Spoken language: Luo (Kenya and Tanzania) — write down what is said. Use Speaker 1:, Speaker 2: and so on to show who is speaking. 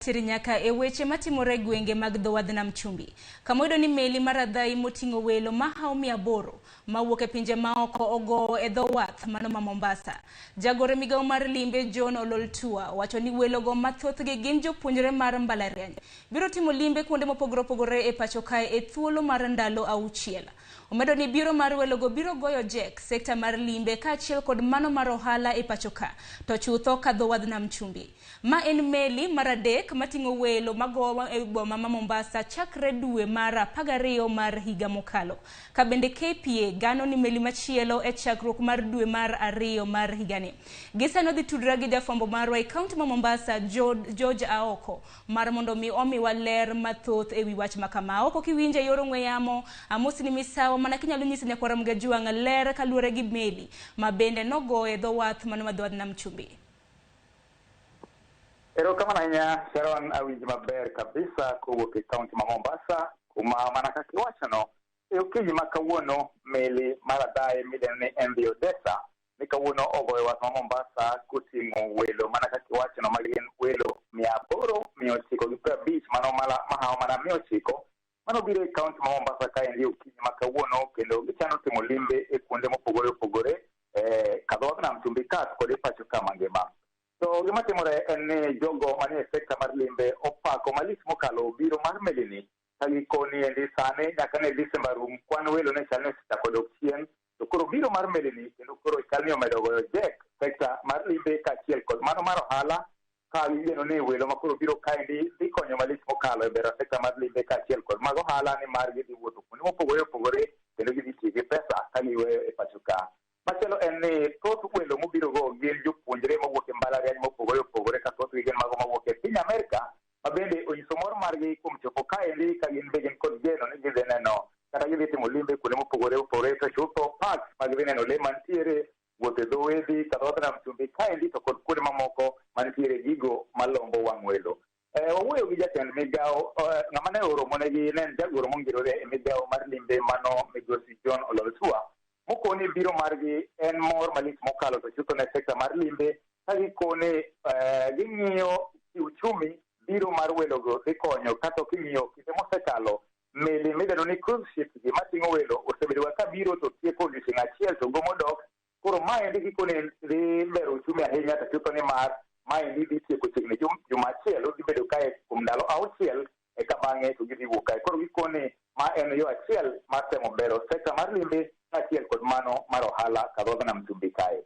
Speaker 1: Teri nyaka e weche matimore e gwenge mag dho wadh nam chumbi. Kama oyudo ni meli mar adhayi moting'o welo mahawo 800 mawuok e pinje maoko ogowo e dho wath mano ma Mombasa. Jagoro e migawo mar limbe John Ololtua wacho ni welogo ma thothgi gin jopuonjre mar mbalariany biro timo limbe kuonde mopogore opogore e pacho kae e thuolo mar ndalo 6. Omedo ni biro mar welogo biro goyo jek sekta mar limbe kaachiel kod mano mar ohala e pacho ka, to chutho ka dho wadh nam chumbi. Ma en meli mar adek mating'o welo magowo e boma ma Mombasa chakre dwe mar 12 mar higa mokalo. Ka bende KPA gano ni meli machielo e chakruok mar dwe mar 2 mar higani. Gisani odhi tudra gi jafwambo marwa e kaunti ma Mombasa George Aoko mar mondo mi omiwa ler mathoth e wi wach ma kama. Aoko kiwinje e yor ong'we yamo, amosi ni misawa mana kinyalo nyiso nyakwara Mgajwang' ler kaluwore gi meli ma bende nogoyo e dho wath mano ma dho wadh nam chumbi.
Speaker 2: Erokamano ahinya Sharon, awinji maber kabisa kowuok e kaunti ma Mombasa, kuma mana kaka iwachono, e okinyi ma kawuono meli mar adhaye midendo ni MV Odessa ni kawuono ogoyo wath ma Mombasa koting'o welo mana kaka iwachono ma gin welo 850, mano mahawo mana 900 mano biro e kaunti ma Mombasa kaendi okinyi ma kawuono, kendo gichano timo limbe e kuonde mopogore opogore e dho wadh nam chumbi ka kod e pacho ka mangima. To gima timore en ni jogo manie sekta mar limbe opako malich mokalo biro mar melini ka gikoni endi sani nyaka ne Disemba rum kwan welo ne chal ni osechako dok chien, to koro biro mar melini kendo koro chal ni omedo goyo jek sekta mar limbe kaachiel kod mano mar ohala, ka gigeno ni welo ma koro biro kaendi dhi konyo malich mokalo e bero sekta mar limbe kaachiel kod mag ohala, nimar gidhi wuotho kuonde mopogore opogore kendo gidhi tiyo gi pesa ka giweyo e pacho ka. Machielo en ni thoth welo mobirogo gin jopuonjre mowuok e mbalariany mopogore opogore, ka thothgi gin mago mawuok e piny Amerka, ma bende onyiso mor margi kuom chopo kaendi ka gin be gin kod geno ni gidhi neno kata gidhi timo limbe kuonde mopogore opogore, to chutho parks ma gidhi neno lee mantiere, wuotho e dho wedhi kata dho nam chumbi kaendi to kod kuonde mamoko mantiere gigo malombo wang' welo. Wawuoyo gi jatend migawo, ng'ama ne oromonegi ne en jagoro mongirore e migawo mar limbe mano migosi John Ololtua, mokoni biro margi en mor malich mokalo to chutho ne sekta mar limbe, ka gikone ging'iyo kiuchumi biro mar welogo dhi konyo, kata king'iyo kinde mosekalo meli midendo ni cruise ships gi mating'o welo osebedo ka biro to tieko odiochieng' achiel to gomo dok. Koro maendi gikone dhi bero uchumi ahinya, to chutho ni mar maendi dhi tieko chiegni juma achiel, odhi bedo kae kuom ndalo 6 eka bang'e to gidhi wuok kae. Koro gikone ma en yo achiel mar temo bero sekta mar limbe kaachiel kod mano mar ohala ka dho nam chumbi kae.